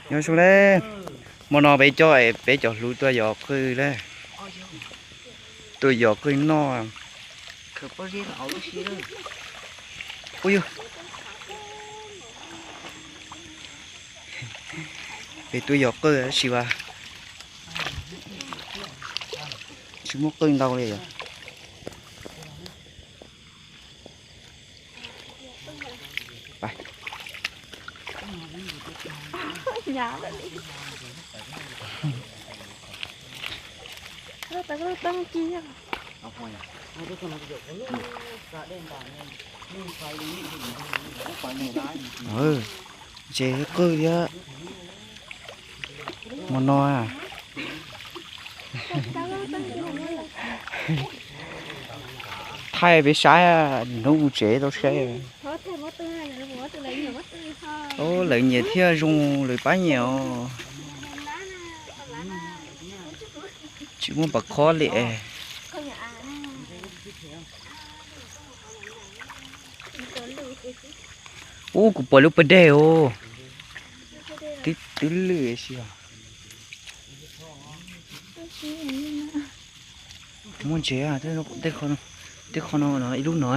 Nyob zoo na, hmo no peb coj peb cov hluas tuaj yos qwj na, tuaj yos qwj noj. Ua, peb tuaj yos qwj tab sis mas tsis muaj qwj ntau li yom. Ntses qwj thiab. Hmo no thaij peb saib, hnub mus tsev tau saib. Lawv nyias thiaj zoo lawv pab nyias os. Tsis muaj pam khob li. Ub, kuv pom lub pas dej os. Twb lwj si os. Muaj ntses, tej qho no no ib lub no,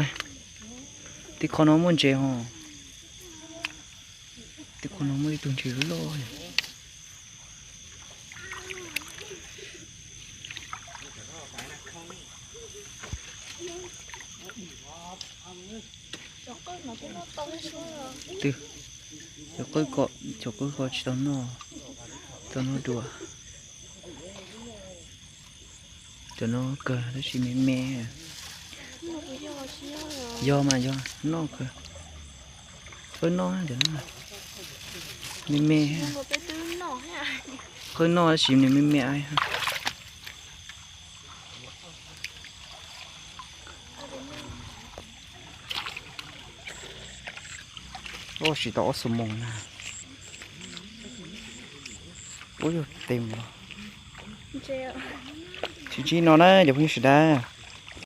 tej qho no muaj ntses ho. Tej qho no muaj ib tug ntses loj. Cov qwj ko, cov qwj ko tsis tau noj, tau noj dua. Cov no kawg tab sis me me. Yog mas yog noj kawg. Qwj noj cov no me me. Qwj noj tab sis nws me me. Ua tsis tau ob xuab moos na. Ub, yog tes mus. Tsis ntsib no na cov phooj ywg sawv daws.